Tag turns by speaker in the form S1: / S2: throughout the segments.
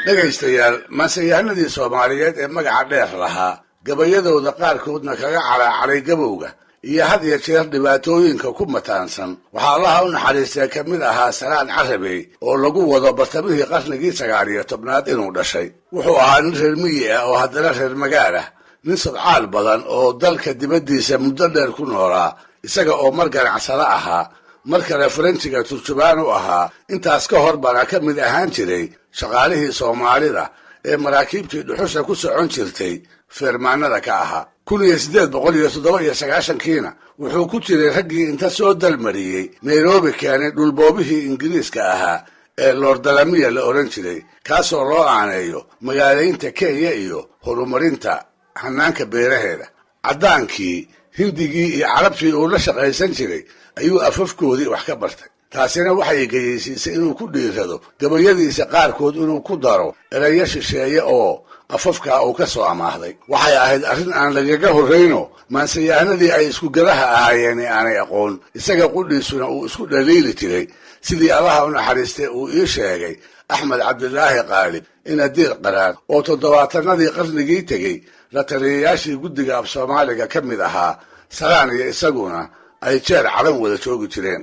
S1: Dhegaystayaal, maanseyahanadii Soomaaliyeed ee magaca dheer lahaa, gabayadooda qaarkoodna kaga calaacalay gabowga iyo had iyo jeer dhibaatooyinka ku mataansan, waxaa Allaha u naxariistee ka mid ahaa Salaan Carabey, oo lagu wado bartamihii qarnigii 19aad inuu dhashay. Wuxuu ahaa nin reer miyi ah oo haddana reer magaal ah, nin sadcaal badan oo dalka dibaddiisa muddo dheer ku noolaa, isaga oo mar ganacsado ahaa, mar kale Faranjiga turjubaan u ahaa. Intaas ka hor bana ka mid ahaan jiray shaqaalihii Soomaalida ee maraakiibtii dhuxusha ku socon jirtay feermaanada ka ahaa. 1897-kiina wuxuu ku jiray raggii inta soo dalmariyey Nairobi keenay dhulboobihii Ingiriiska ahaa ee Lord Delamere la odhan jiray, kaasoo loo aaneeyo magaalaynta Kenya iyo horumarinta hanaanka beeraheeda. Caddaankii, Hindigii iyo Carabtii uu la shaqaysan jiray ayuu afafkoodii wax ka bartay. Taasina waxay geyeysiisay inuu ku dhiirado gabayadiisa qaarkood inuu ku daro erayo shisheeye oo afafkaa uu ka soo amaahday. Waxay ahayd arrin aan lagaga horrayno maanseyahanadii ay iskugadaha ahaayeen ee aanay aqoon, isaga qudhiisuna uu isku dhaliili jiray, sidii Allaha u naxariistay uu ii sheegay Axmed Cabdilaahi Qaalib Inadiir Qaraar, oo toddobaatanadii qarnigii tegey la taliyayaashii guddiga af Soomaaliga ka mid ahaa, Salaan iyo isaguna ay jeer Cadan wada joogi jireen.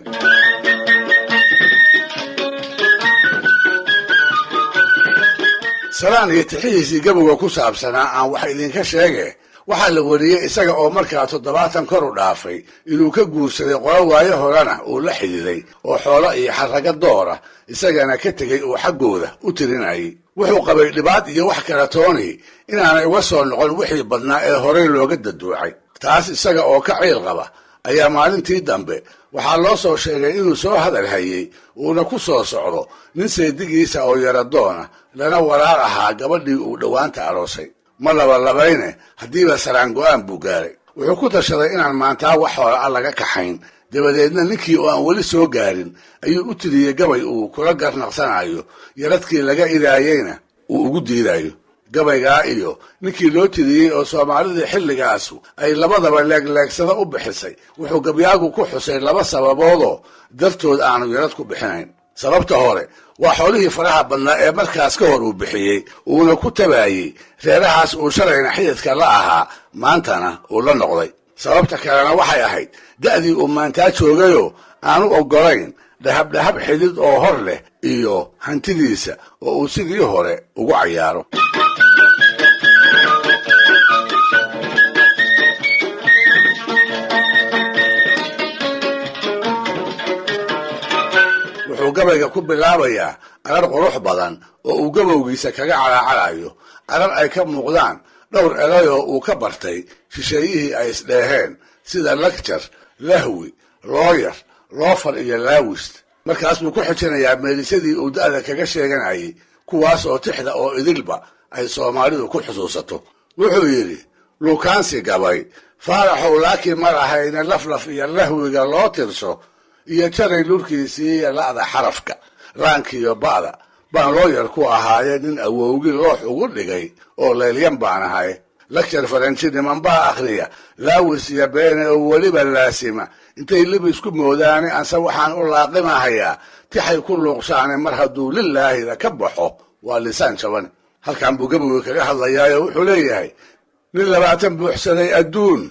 S1: Salaan iyo tixihiisii gabowga ku saabsanaa aan wax idinka sheege. Waxaa la weriyey isaga oo markaa 70 kor u dhaafay inuu ka guursaday qolo waayo horena uu la xididay oo xoolo iyo xarrago doora isagana ka tegey uu xaggooda u tirinayay. Wuxuu qabay dhibaad iyo wax kale tooni inaanay uga soo noqon wixii badnaa ee horey looga daduucay. Taas isaga oo ka ciil qaba ayaa maalintii dambe waxaa loo soo sheegay inuu soo hadal hayey uuna ku soo socdo nin seedigiisa oo yaradoona lana walaal ahaa gabadhii uu dhowaanta aroosay. Ma labalabayne, haddiiba Salaan go'aan buu gaaray. Wuxuu ku tashaday inaan maantaa wax xoola a laga kaxayn. Dabadeedna ninkii oo aan weli soo gaarin ayuu u tiriyey gabay uu kula garnaqsanayo, yaradkii laga idaayeyna uu ugu diidayo. Gabaygaa iyo ninkii loo tiriyey oo Soomaalidii xilligaasu ay labadaba leegleegsada u bixisay, wuxuu gabyaagu ku xusay laba sababoodoo dartood aanu yarad ku bixinayn. Sababta hore waa xoolihii faraha badnaa ee markaas ka hor uu bixiyey, uuna ku tabaayey reerahaas uu shalayna xididka la ahaa, maantana uu la noqday. Sababta kalena waxay ahayd da'dii uu maantaa joogayoo aanu oggolayn dhahabdhahab xidid oo hor leh iyo hantidiisa oo uu sidii hore ugu cayaaro. Wuxuu gabayga ku bilaabayaa arar qurux badan oo uu gabowgiisa kaga calaacalayo, arar ay ka muuqdaan dhowr erayoo uu ka bartay shisheeyihii ay isdheeheen, sida lagjar, lahwi, looyar, loofar iyo laawist. Markaas buu ku xijinayaa meelisadii uu da'da kaga sheeganayay, kuwaas oo tixda oo idilba ay Soomaalidu ku xusuusato. Wuxuu yidhi: "Lukaansi gabay Faaraxow laakiin ma lahayne, laflaf iyo lahwiga loo tirsho iyo jaray lurkiisii iyo la'da xarafka laankiiyo ba'da baan looyar ku ahaaye, nin awowgi loox ugu dhigay oo laylyan baan ahay. Lakjar Faranji niman baa akhriya, laawis iyo beene oo weliba laasima intay libis ku moodaane, anse waxaan u laaqimahayaa tixay ku luuqshaane, mar hadduu lilaahida ka baxo waa lisaan jaban." Halkan buu gabowga kaga hadlayaayo wuxuu leeyahay: "Nin 20 buuxsaday adduun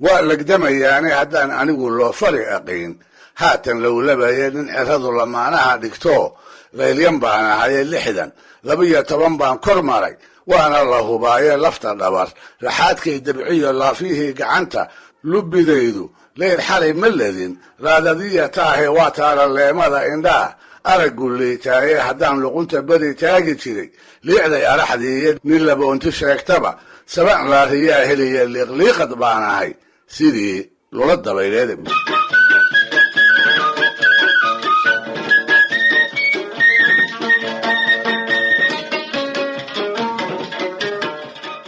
S1: waa legdamayaane, haddaan anigu loo fari aqiin haatan lowlabaye, nin ciradu lamaanaha dhigto laylyan baan ahaye, 60 12 baan kor maray, waana la hubaaye, lafta dhabar raxaadkay dabciyo laafyihii gacanta lubidaydu leyr xalay ma ledin, raadadiya taahe waa taala leemada indhaa araggu liitaaye, haddaan luqunta beri taagi jiray liicday araxdiiyo, nin laboonti sheegtaba saban laariyaa heliya, liiqliiqad baan ahay sidii lula dabayleeda."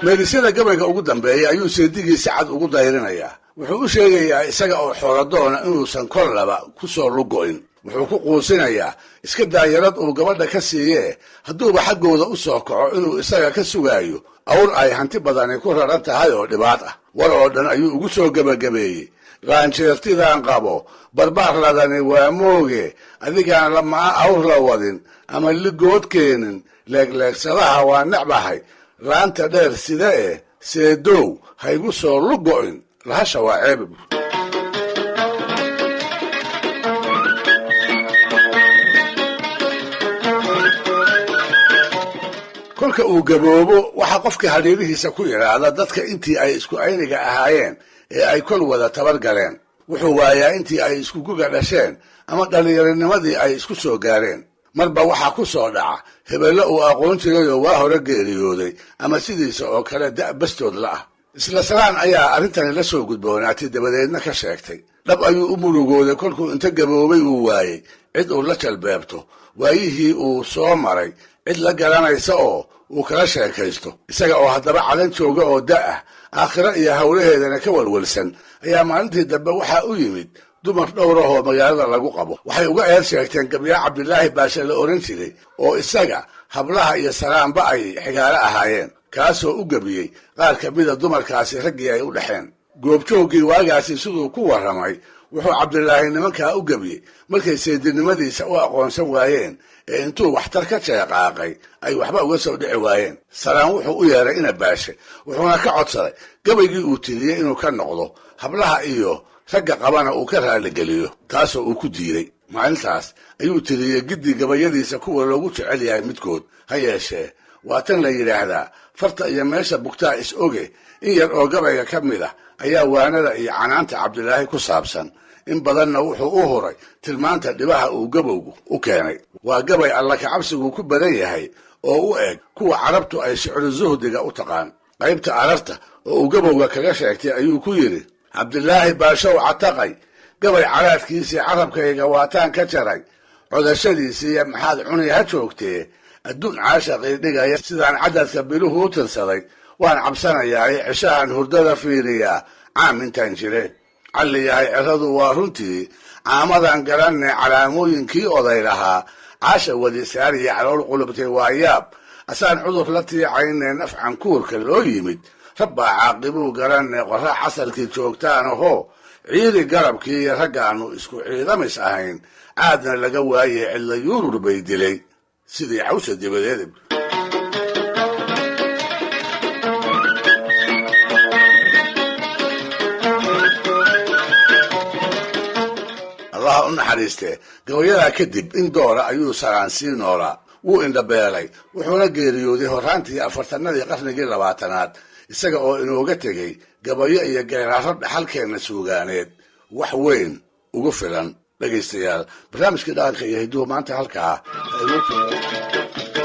S1: Meelisyada gabayga ugu dambeeya ayuu seedigii si cad ugu dayrinayaa. Wuxuu u sheegayaa isaga oo xooladoona inuusan kollaba ku soo lugo'in. Wuxuu ku quusinayaa iska daayarad uu gabadha ka siiyee, hadduuba xaggooda u soo kaco inuu isaga ka sugaayo awr ay hanti badani ku raran tahay oo dhibaat ah. War oo dhan ayuu ugu soo gebagabeeyey: Laanjeertidaan qabo barbaarladani waa mooge, adigaan lamaa awr la wadin ama ligood keenin, leegleegsadaha waa necbahay, laanta dheer sida eh seedow haygu soo lugo'in, lahasha waa ceeb. Kolka uu gaboobo waxaa qofka hadhiirihiisa ku yidhaahda dadka intii ay isku ayniga ahaayeen ee ay kol wada tabar galeen. Wuxuu waayaa intii ay isku guga dhasheen ama dhallinyaronimadii ay isku soo gaareen. Marba waxaa ku soo dhaca hebello uu aqoon jirayoo waa hore geeriyooday ama sidiisa oo kale da' bastood la ah. Isla Salaan ayaa arrintani la soo gudboonaatay, dabadeedna ka sheegtay. Dhab ayuu u murugooday kolkuu inta gaboobay uu waayey cid uu la jalbeebto, waayihii uu soo maray cid la garanaysa oo uu kala sheekaysto. Isaga oo haddaba cadan jooga oo da' ah, aakhiro iyo howlaheedana ka walwalsan, ayaa maalintii dambe waxaa u yimid dumar dhowrahoo magaalada lagu qabo. Waxay uga eer sheegteen gabyaa Cabdilaahi Baashe la oran jiray oo isaga hablaha iyo Salaanba ay xigaalo ahaayeen, kaasoo u gebiyey qaar ka mida dumarkaasi raggii ay u dhexeen. Goobjooggii waagaasi siduu ku warramay, wuxuu Cabdilaahi nimankaa u gebiyey markay seedinimadiisa u aqoonsan waayeen ee intuu waxtar ka jeeqaaqay ay waxba uga soo dhici waayeen. Salaan wuxuu u yeeray ina Baashe, wuxuuna ka codsaday gabaygii uu tiriyey inuu ka noqdo, hablaha iyo ragga qabana uu ka raaligeliyo, taasoo uu ku diiday. Maalintaas ayuu tiriyey giddi gabayadiisa kuwa loogu jecel yahay midkood. Ha yeeshee waa tan la yidhaahdaa farta iyo meesha bugtaa is oge. In yar oo gabayga ka mid ah ayaa waanada iyo canaanta Cabdilaahi ku saabsan, in badanna wuxuu u huray tilmaanta dhibaha uu gabowgu u keenay. Waa gabay alla kacabsigu ku badan yahay oo u eg kuwa carabtu ay shicru suhdiga u taqaan. Qaybta ararta oo uu gabowga kaga sheegtay ayuu ku yidhi: Cabdilaahi Baashow cataqay, gabay caraadkiisii carabkayga waataan ka jaray, codashadiisiiyo maxaad cuni ha joogtee, adduun caashaqii dhigaya sidaan cadadka biluhu u tirsaday, waan cabsanayaaye ceshahan hurdada fiiriyaa caam intaan jire. Calli yahay ciradu waa runtii caamadan garanne, calaamooyinkii oday lahaa caasha wadisaariya calool qulubtay waa yaab, asaan cudur la tiicayne nafcan kuurka loo yimid, rabbaa caaqibuu garanne, qorra casalkii joogtaan ahoo ciiri garabkii iyo raggaannu isku ciidamis ahayn, caadna laga waayey cidla yuurur bay dilay sidii cawsa dibadeed. Allaha u naxariistee, gabayadaa kadib in doora ayuu Salaan sii noolaa. Wuu indhabeelay, wuxuuna geeriyooday horraantii 40-nadii qarnigii 20aad, isaga oo inooga tegey gabayo iyo geeraaro dhaxalkeenna suugaaneed wax weyn ugu filan. Dhegaystayaal, barnaamijkii dhaqanka iyo hidduhu maanta halkaa ha inoo joogo.